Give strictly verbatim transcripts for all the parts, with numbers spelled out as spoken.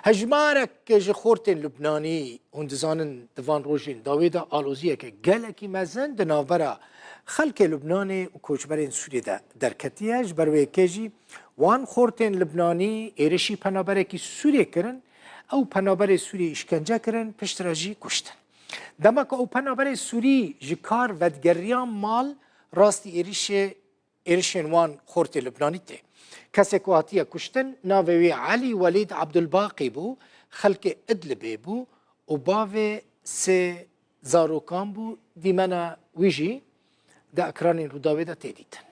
Hejmarek ji xortên Lubnanî, hûn dizanin, di van rojên dawê de aloziyeke gelekî mezin di navbera xelkê Lubnanê û koçberên Sûriyê de derketiye. Ji ber wê yekê jî wan xortên Lubnanî êrişî penaberekî Sûriyê kirin, ew penaberê Sûriyê îşkence kirin, piştre jî kuştin. Dema ku ew penaberê Sûrî ji kar vedigeriyan mal, rastî êrişê êrişên wan xortê Libnanî tê. Kesê ku hatiye kuştin, navê wî Elî Welîd Abdulbaqî bû, xelkê Idlibê bû û bavê sê zarokan bû, dîmena wî jî di ekranên Rûdawê de tê dîtin.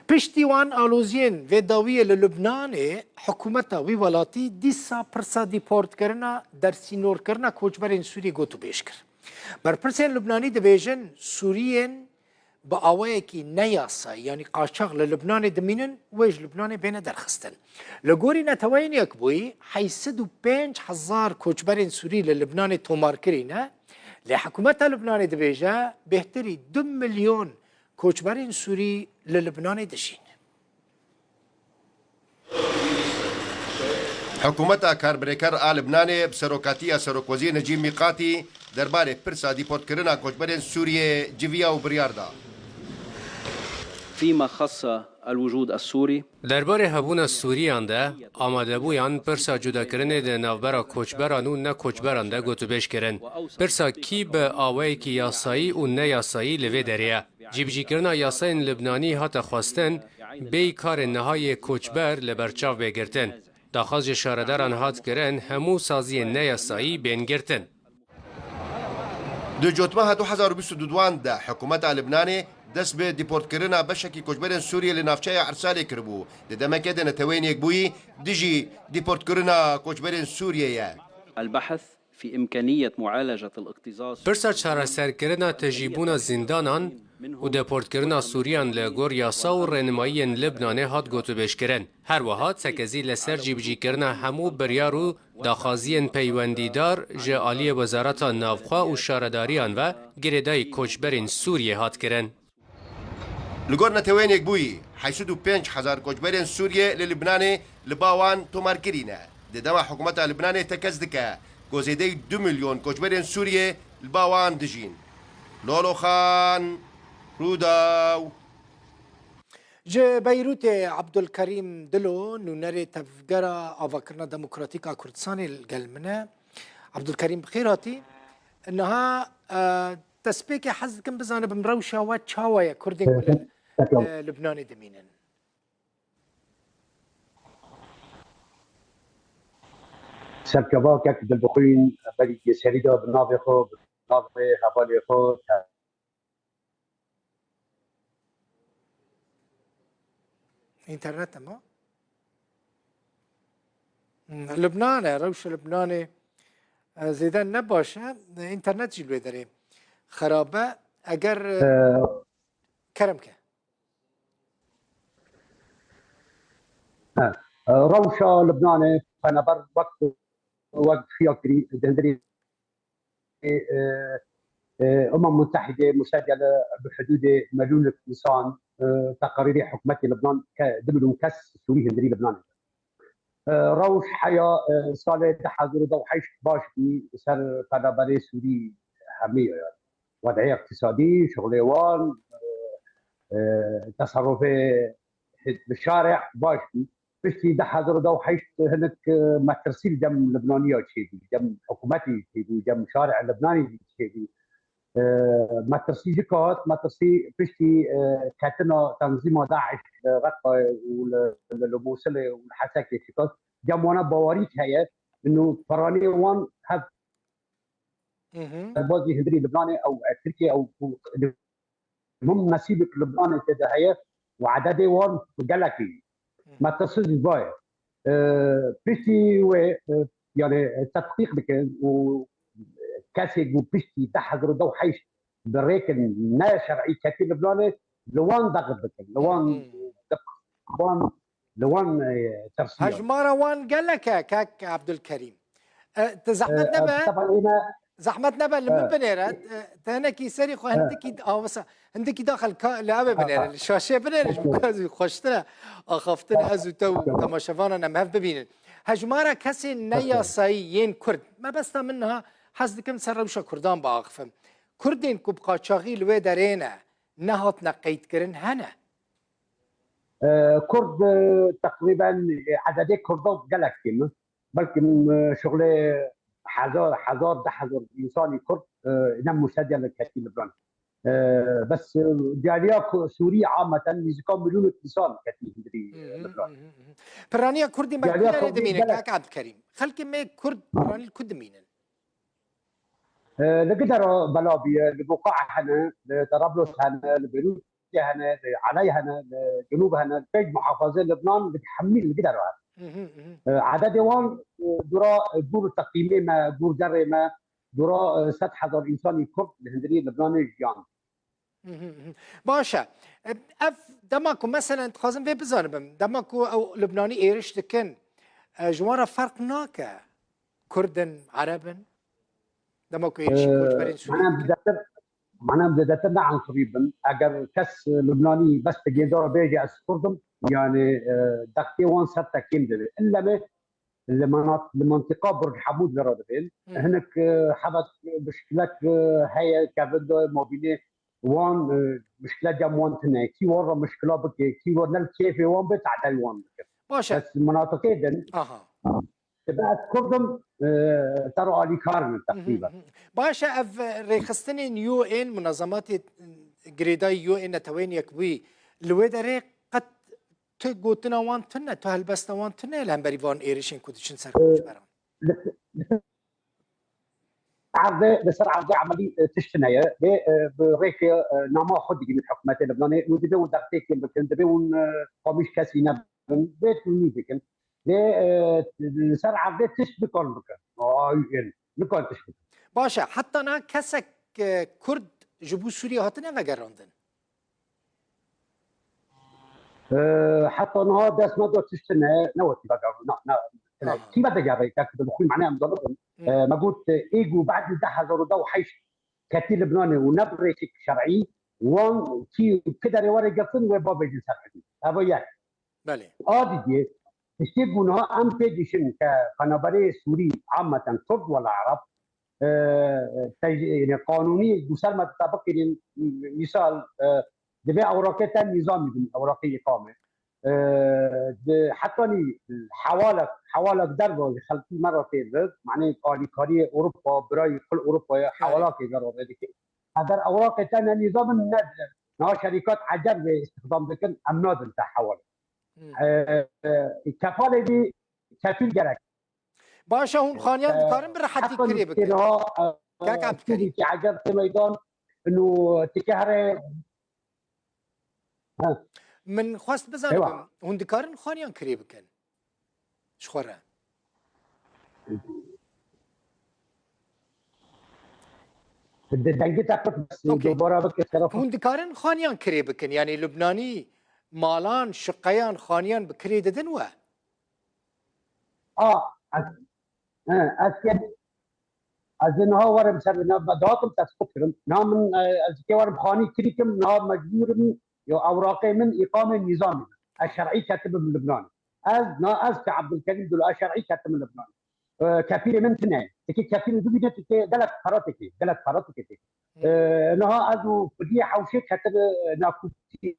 Piştî wan aloziyên vê dawiyê li Lubnanê, hikûmeta wî welatî dîsa pirsa dîportkirina, dersînorkirina koçberên Sûrî gotûbêj kir. Berpirsên Lubnanî dibêjin, Sûriyên bi awayekî neyasayî, yanî qaçax li Lubnanê dimînin, wê ji Lubnanê bêne derxistin. Li gorî Neteweyên Yekbûyî, heyşt sed û pênc hezar koçberên Sûrî li Lubnanê tomarkirî ne, lê hikûmeta Lubnanê dibêje, bêhtirî du milyon koçberên Sûrî li Lubnanê dijîn. Hikûmeta Karbirêker a Libnanê bi serokatiya Serokwezîr Necîb Mîqatî derbarê pirsa dîportkirina koçberên Sûriyê civiya û biryar da. فيما خص الوجود السوري. Derbarê hebûna Sûriyan de, amadebûyan pirsa cudakirinê di navbera koçberan û ne koçberan de gotûbêj kirin. Pirsa kî bi awayekî yasayî û neyasayî li vê derê ye. Cîbicîkirina yasayên Libnanî hate xwestin, bêyî karên niha yê koçber li ber çav bê girtin. Daxwaz ji şaredaran hat kirin, hemû saziyên neyasayî bên girtin. Di cotmeha du hezar û bîst û duan de hikûmeta Libnanê dest bi dîportkirina beşekî koçberên Sûriyê li navçeya Ersalê kiribû. Di demekê de Neteweyên Yekbûyî dijî dîportkirina koçberên Sûriyê ye. البحث في إمكانية معالجة الاكتظاظ. Pirsa çareserkirina tejîbûna zîndanan û deportkirina Sûriyan li gor yasa û rênimayiyên Libnanê hat gotûbêjkirin. Her wiha tekezî li ser cîbicîkirina hemû biryar û daxwaziyên peywendîdar ji aliyê Wezareta Navxwe û şaredariyan ve girêdayî koçberên Sûriyê hat kirin. Li gor Neteweyên Yekbûyî, heyşt sed û pênc hezar koçberên Sûriyê li Libnanê li ba wan tomarkirî ne. Di dema hikûmeta Libnanê tekez dike ku zêdeyî du milyon koçberên Sûriyê li ba wan dijîn. Lolo Xan, Rûdaw. Ji Beyrûtê Abdulkerîm Dilo, nûnerê Tevgera Avakirina Demokratîk a Kurdistanê, li gel min e. Abdulkerîm, bi xêr hatî. Niha, e, destpêkê hez dikim bizanibim rewşa we çawa ye, Kurdên ku li, e, Libnanê dimînin? Serkeva kek Dilbixwîn, berî serî de bi navê xwe, bi navê hevalê xwe, Înternet e ma? Hmm, Libnan e, rewşa Libnanê, e, zêde ne baş e, e, înternet jî li wê derê xerab e. Eger, e, Ee, kerem ke. He. E, rewşa Libnanê penaber wek, wek xuya kirî, di hundirê e, e, Umem Mutehîdê, Musedele bi hudûdê melûnek însan, e, teqarîrê hikûmetê Libnan ke du milyon kes Sûrî hundirî Libnanê. E, rewş heya, e, salê du hezar û deh û heşt baş bî, ser penaberê Sûrî hemî, yani, wed'ê iqtîsadî, şixulê wan, e, e, teserrufê hizb şarê baş bî. Piştî du hezar û deh û heşt hinek, e, metirsî li dem Libnaniya çêbû, li dem hikûmetê çêbû, li dem şarê Libnanê jî çêbû. E, metirsî ji ku hat, metirsî piştî, e, ketina tenzîma DAIŞ li Reqayê û li, li, li Mûsilê û li Hesekê çiqas, dem wana bawerîk heye, ino piranê wan hev Hı hı. Serbazî hundirî Libnanê ew, e, Tirkiye ew, û hûn nesîbek Libnanê tê de heye û ededê wan gelekî. Hı. Metirsî jî vayê. E, piştî wê, e, yani, tedqîq bikin û kesê ku piştî du hezar û deh û heşt bi rêkin ne şer'î ketî Libnanê, li wan deqit bikin. Li wan, Hı hı. Li wan, e, tirsiya. Hejmara wan gelek e, kek Abdulkerîm. E, tu zehmet E, nebe. Taban, êne Zehmet nebe li min binêre. E, te hinekî serî xwe hindikî awisa, hindikî daxil ka li ev ê binêre, li şaşê binêre, ji bo ez wî xweştir e. Axaftin ez û te û temaşevanan em hev bibînin. Hejmara kesên neyasayî yên Kurd. Mebesta min niha hez dikim ser rewşa Kurdan biaxifim. Kurdên ku bi qaçaxî li wê derê ne, nehatine qeydkirin hene? E, Kurd, e, teqrîben, e, ededê Kurdan gelek kêm e. Belkî, e, şixulê hezar, hezar, deh hezar însanî Kurd, e, ne mûsediya li ketî Libnan. E, bes, e, diyariya ku Sûrî ameten nîzika milyonek însan ketî hindirî Libnan. Piraniya Kurdî me ku derê dimînin, kak Abdulkerîm? Xelkê me Kurd piranî li ku dimînin? E, li Gidera Belabî, li Buqae hene, li Tarablos hene, li Beyrût hene, li Eley hene, li Cinûb hene, li pênc muhafazê Libnan, li hemî li Gidera hene. E, ededê wan, e, dûra, e, dûr teqîmê me, dûr gerê me, dûra, e, sed hezar însanî Kurd li hundirî Libnanê jiyan. Baş e. E, ev dema ku meselen dixwazim vê bizanibim, dema ku ew Libnanî êriş dikin, e, ji wan re ferq nake Kurd in, Ereb in? Dema ku êrişî koçberên Sûrî dikin. Mana zêdetir, mana zêdetir ne ansibî bin. Eger kes Libnanî bes digêda bêje ez Kurd im, yani, e, deqtê wan ser te kêm dibe. Îlle me li manat-, li mantiqa Burj Hemûd vê re dibên. Hinek, e, hebek, e, bişkilek, e, heye, kevin de mobîlê wan, e, bişkilek ya wan tune. Kî wan re mişkila bike, kî wan ne li kêfê wan be, tehdayî wan bike. Baş e. Bes manatiqê din. Aha. Dibe ez Kurd im, e, te re alîkar in teqrîben. Baş e, ev rêxistinên U N, munazematê girêdayî U N, Neteweyên Yekbûyî, li wê derê qet tu gotina wan tune, tu helbesta wan tune li hemberî van êrişên ku diçin ser koçberan? Li, li erdê, li ser erdê emelî, e, tişt tune ye. Lê, e, bi rêkê, e, nama xwe digihînin hikûmetê Libnanê û dibe hûn dextê kêm bikin, dibe hûn, e, qamîş kesî nebin, bê tûnî bikin. Lê, e, li ser erdê tişt nikon bikin. Ay, nikon tişt bikin. Baş e, heta niha kesek, e, Kurd ji bo Sûriyê hatine vegerandin? E, heta niha dest me da tişt ne, ne wekî vegerandin. Na, na, na. Aha. Kî vedigere, kek bi xwî mane em zalibin. E, me got, e, êgo bad deh hezar û deh û heşt ketî Libnanê û ne bi rêkek şer'î, wan kî, ki derê were girtin, wê bavêjin ser hidî. Ev yek. Belê. A didiyê, tiştê ku niha em tê dişin ke penaberê Sûrî, ameten Kurd wela Ereb, e, tej-, yani qanûnî ku ser me ditabiqînin, misal, e, divê ewraqê te nîzamî bin, ewraqê îqamê. E, di hetanî hewalek, hewalek derve ji xelkî me re tê vir, manê alîkariyê Ewropa, birayî kul Ewropayê hewalakê ve re dike. Eger ewraqê te ne nîzam in, ne, niha şerîkat eceb vê îstixdam dikin, em nadin te hewal. E, e, kefalê vî kefîl gerek. Baş e, hûn xaniyan dikarin bi rehetî kirê bikin? Kak Abdulkerîm. Eceb tê meydan, û tike here. Ha. Min xwest bizanim, hûn dikarin xaniyan kirê bikin? Ji xwe re. Di dengê te qut, bes, okey, dobara bike, sera xwe. Hûn dikarin xaniyan kirê bikin? Yanî Lubnanî malan, şiqeyan, xaniyan bi kirê didin we? A, ez, he, ez ke, ez ê niha werim ser, niha me dihatim tespit kirim. Niha min, e, ez kê werim xanî kirî kim, niha mecbûr im, ya ewraqê min îqamê nîzamî bin. Ez şer'î ketibim Libnanê. Ez, niha ez ke Abdulkerîm Dilo, ez şer'î ketibim Libnanê. E, kefîlê min tune. Tikê kefîlê bibîne, tikê gelek para têkê, gelek para têkê têkê. E, niha ez û xwediyê hewşê ketibim, e, nakûtî.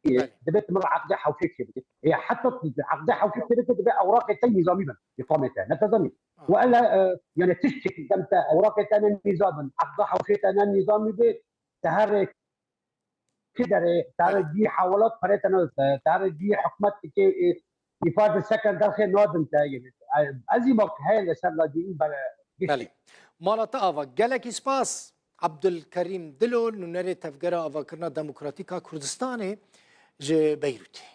Belê. Divê tu min re eqdê hewşê çêbikî. Ê, heta tu eqdê hewşê çêbikî, divê ewraqê te nîzamî bin. Îqamê te. Ne te zanî? Aha. Û ele, e, yani tiştekî dem te ewraqê te ne nîzam bin, eqda hewşê te ne nîzamî be, te herê ki derê, te herê cî hewalat perê te ne, te herê cî hikûmet dike, e, îfade seken derxê nadin te. E, ez î bak heye li ser lacî î bere giştî. Belê. Mala te ava. Gelekî spas. Abdulkerîm Dilo, nûnerê Tevgera Avakirina Demokratîk a Kurdistanê ji Beyrûtê.